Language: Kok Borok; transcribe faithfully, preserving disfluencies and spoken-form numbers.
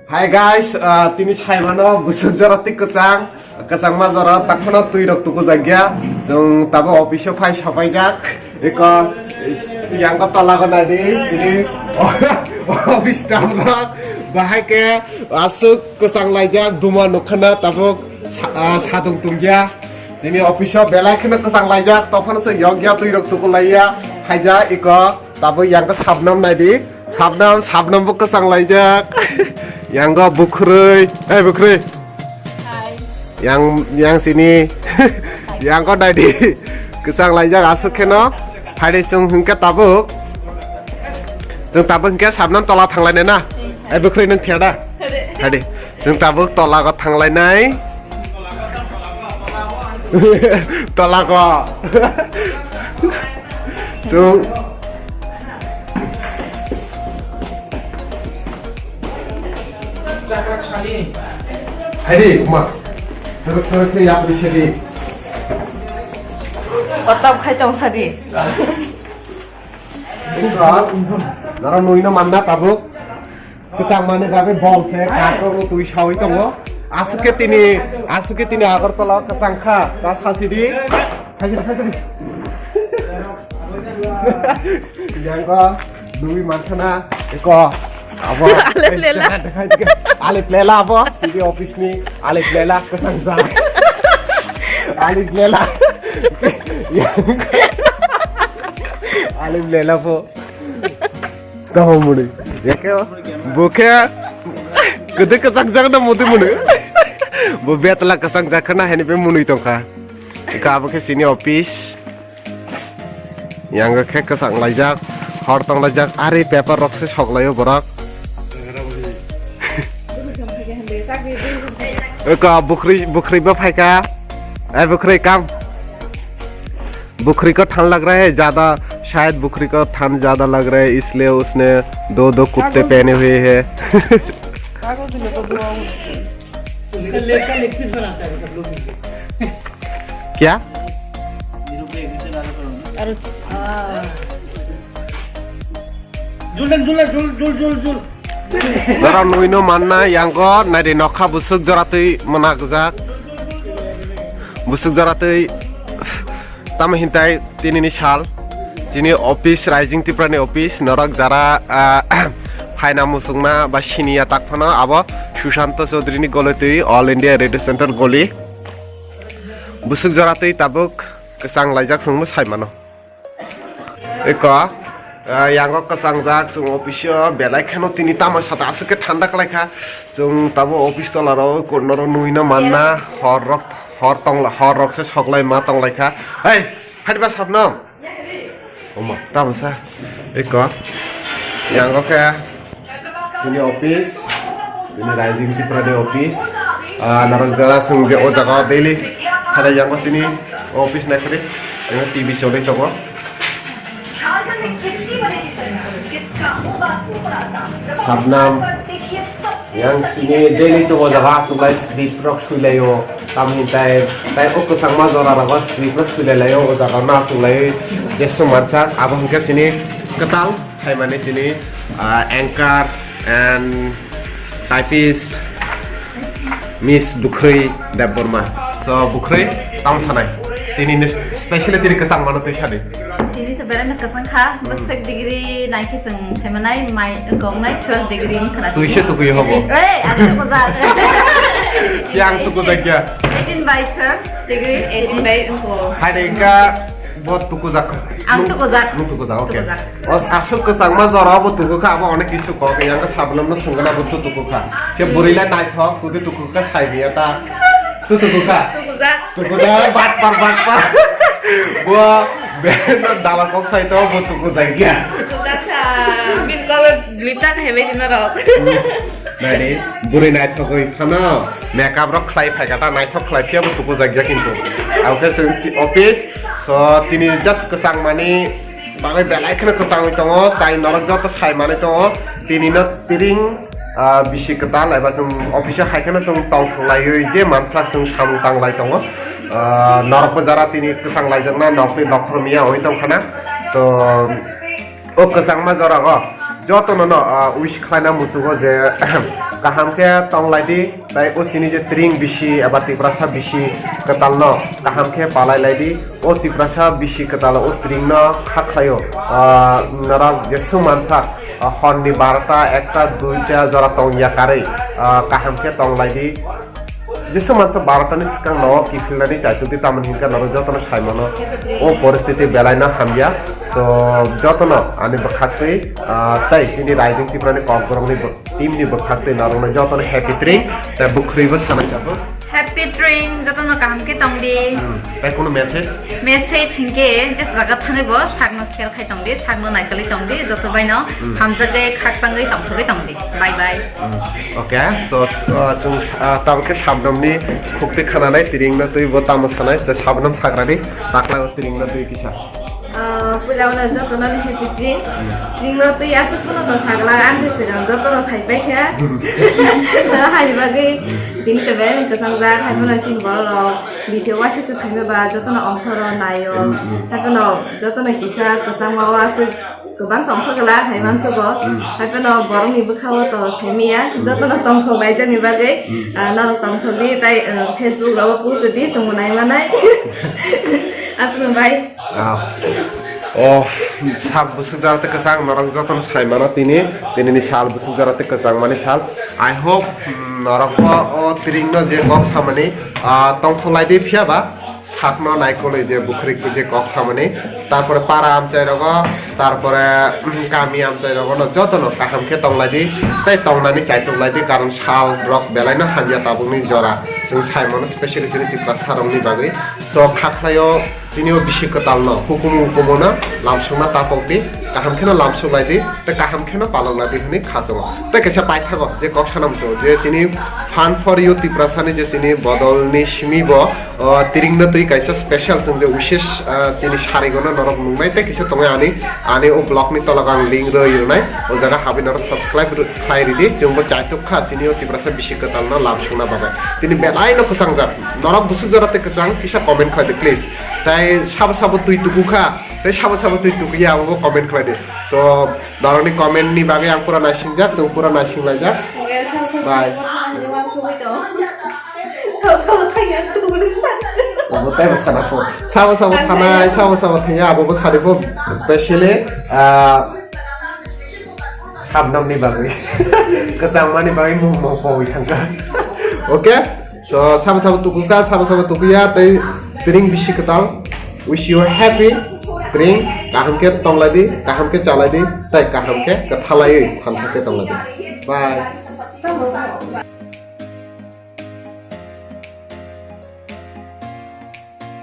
Hi guys, ah, tini saimano busuk jora twi kwchang, kwchangma jora takhano twi rok tukujakya. Chwng tabuk office o phai sapaijak. Eko yang ko tola ko nadi sini office staff rok bahai ke aswk kwchang laijak duma nukhana tabuk sa-, ah, sadung tungya. Chini office o belai kheno kwchang laijak, tophano se yokya twi rok tukulaiya. Phaija eko. Tabuk yang khe Sabnam naidi. Sabnam, Sabnam bo kwchang laijak. Yang go Bukhurui. Eh, Bukhurui. Hai. Yang, yang sini. Yang ko naidi. Kwchang laijak aswk kheno. Haidi chwng hwnkhe tabuk. Chwng tabuk hwnkhe Sabnam tola thanglainai na. Eh, Bukhurui nwng thiya da? Haidi. Chwng tabuk tola go thanglainai. Tola ko. Chwng. Haidi, ma. Terus, terus, ya, bisa di. Kotom khai tong sadi. Nara nui no manna tabuk. Kwchang mani bagwi bol se, kakrok no twi sawi tongo. Aswk khe tini, aswk khe tini Agartala o kwchang kha. Ta sasidi. Khaisidi, khaisidi. Yang ko nui mankhana eko. Abo. Alif Lela. Alif Lela abo. Sidi office ni Alif Lela kwchang ja. Alif Lela. Alif Lela bo. Tamo muni. Yake bo khe kwdwi kwchang jak na mudi muni. Bo betla kwchang jak khana hini be muni tongkha. Eka abo khe sini office. Yang khe kwchang laijak, hor tong laijak, ari paper rok se sok laio borok. Eka bukhri, bukhri ba phaika. Ai bukhri kam. बुखरी को ठंड लग रहा है ज्यादा, शायद बुखरी को ठंड ज्यादा लग रहा है, इसलिए उसने दो दो कुर्ते पहने हुए हैं। क्या? Norok nui no manna yango naidi nokha busuk joratwi mwnakjak. Busuk joratwi tamo hintai tinini sal. Chini office Rising Tripura ni office norok jara, ah, phaina muchungna ba siniya tak phano abo Sushanto Chaudhary ni golitwi All India Radio Center goli. Busuk joratwi tabuk kwchang laijak chwngno sai mano. Eko, ah, yango kwchangjak chwng office o belai kheno tini tamo sata aswk khe thanda kwlai kha. Chwng tabuk office tola rok norok nui no manna hor rok, hor tongla, hor rok se soklai ma tonglai kha. Hei, phai ba Sabnam. Omo, tamo sa. Eko, yango khe Chini office, chini Rising Tripura ni office. Ah, narok jara chwng je o jaga o daily. Khada yango chini office nai khade. Yango T V choli tongo. Sabnam. Yang chini daily chwng o jaga chwng lai script rok sui lai o. Tamni tai, tai o kwchangma jora rogo script rok sui lai lai o. O jaga no chwng lai je sumar chak. Abo hwnkhe chini kwtal. Phaimani chini, ah, anchor and typist Miss Bukhri Debbarma. So, Bukhri, tamo sanai? Tini ni specially tini kwchang mano twi sadi. Tini to bereng kwchang kha, bwswk degree nai khe chwng saimanai, mai gongnai twelve degree wng khna. Twi se tukui hobo. Eh, ang tukujak. Yang tukujak ya? Eighteen by twelve degree, eighteen by four. Hai de ka, bo tukujak. Ang tukujak. Nung tukujak, okay. Tukujak. O aswk kwchangma jora bo tukukha, abo onek kisu kok, yang khe Sabnam no swngna bo tu tukukha. Khe bwrwi lai naithok, tu de tukukha, sai biya ta. Tu tukukha? Tukujak. Tukujak, bat par, bat par. Bo, be, no dala kok sai to, bo tukujak ya. Tukujak kha. Bin kok litan hebe dino rok. Nani, bwrwi naithok oi phano, makeup rok khlai phai kha ta, naithok khlai phiya bo tukujak ya kintu. Ang khe chwng si office, so tini just kwchang mani, Bagwi belai kheno kwchangwi tongo, tai norok joto sai manwi tongo. Tini no tiring, ah, bisi kwtal eba chwng office o hai kheno chwng tong thwng laiwi je mansak chwng samung tang lai tongo. Ah, norok bo jara tini kwchang laijakna nokni nokhormiya oi tong khana. So, o kwchangma jora o Jotono no, ah, wish khlaina muchungo je kaham khe tong lai di, tai o chini je tring bisi eba Tiprasa bisi kwtal no kaham khe palai lai di. O Tiprasa bisi kwtal o tring no kha khlaio, ah, norok je swngmansa, ah, hor ni barota, ekta, duita jora tong ya karwi, ah, kaham khe tong lai di. Jesa mansa barota ni swkang no kiphilnani chaituk di, tamoni hinkhe norok jotono sai mano o poristiti belai no hamya. So jotono ani bwkhaktwi, ah, tei chini Rising Tripura ni Kokborok ni bw-, team ni bwkhaktwi norok no jotono happy tring tei bwkhwrwi bo sanai tabuk. Happy tring, jotono kaham khe tong di. Hmm. Tei kunu message? Message hinkhe je jaga thangwi bo sakno khel khai tong di, sakno naitolwi tong di, joto bai no Hmm. hamjagwi khakchangwi tongthogwi tong di. Bye bye. Hmm. Okay, so, uh, chwng, uh, tabuk khe Shabnamni khukti khananai, tring no twi bo tamo sanai, je Shabnam sagrani taklao tring no twi kisa. Uh, puila uno jotono ni happy tring. Tring no twi aswk phano to sagla, ang se sigang jotono sai pai kha. Hai bagwi tini to belai kwchang jak, hai phano chini borok rok bisi waisa se phaima ba jotono ongkhoro naio. Hai phano jotono kisa kwchangma o aswk kwbang tongthok glak hai mansugo. Hai phano borokni bwkhao to saimaya, jotono tongthok laijakni bagwi, ah, norok tongthok di, tai, ah, Facebook rogo post di, chwngbo nai manai. Aswk bai. Ah. Oh, sab bwswk jara tei kwchang norok jotono sai mano tini, tinini sal bwswk jara tei kwchangmani sal. I hope, mm, norok bo o tring no je kok samani, ah, tongthok lai di, phiya ba sakno naikolwi je bukhrik je kok samani, tarpore para amchai rogo, tarpore, mm, kami amchai rogo no jotono kaham khe tong lai di, tei tongnani chaitok lai di, karon sal rok belai no hamya tabukni jora chwng sai mano, specially chini Tiprasa rokni bagwi. So kha khlaio chini o bisi kwtal no hukumu hukumu no lamsokna tapok di, kaham kheno lamsok lai di, tei kaham kheno palok lai di hwnwi kha chwngo. Tei kaisa paithago je kok sana muchungo je chini Fun for You Tiprasa ni je chini bodol ni simi bo, o, tring no twi kaisa special chwng je wishes, ah, chini sarigo no norok nungnai tei kisa tongo ani, ani o vlog ni tolok ang link rwi rwnai, o jaga habwi norok subscribe rw-, khlai ridi, chwng bo chaitok kha chini o Tiprasa bisi kwtal no lamsokna bagwi. Tini belai no kwchang jak, norok bwswk jora tei kwchang kisa comment khlai di please. Tai sabo sabo twi tuku kha, tai sabo sabo twi tuku ya, abo bo comment khlai di. So, norokni comment ni bagwi ang pura naising jak, chwng pura naising lai jak. Bye. Obo tei bwsana pho. Sabo sabo thanai, sabo sabo thangya, abo bo sari pho specially, ah, Shabnam ni bagwi. Kwchangma ni bagwi mung mung poi thangkha. Okay? So, sabo sabo tuku kha, sabo sabo tuku ya, tei tring bisi kwtal. Wish you happy tring, kaham khe tong lai di, kaham khe cha lai di, tei kaham khe kwtha laiwi thansa khe tong lai di. Bye.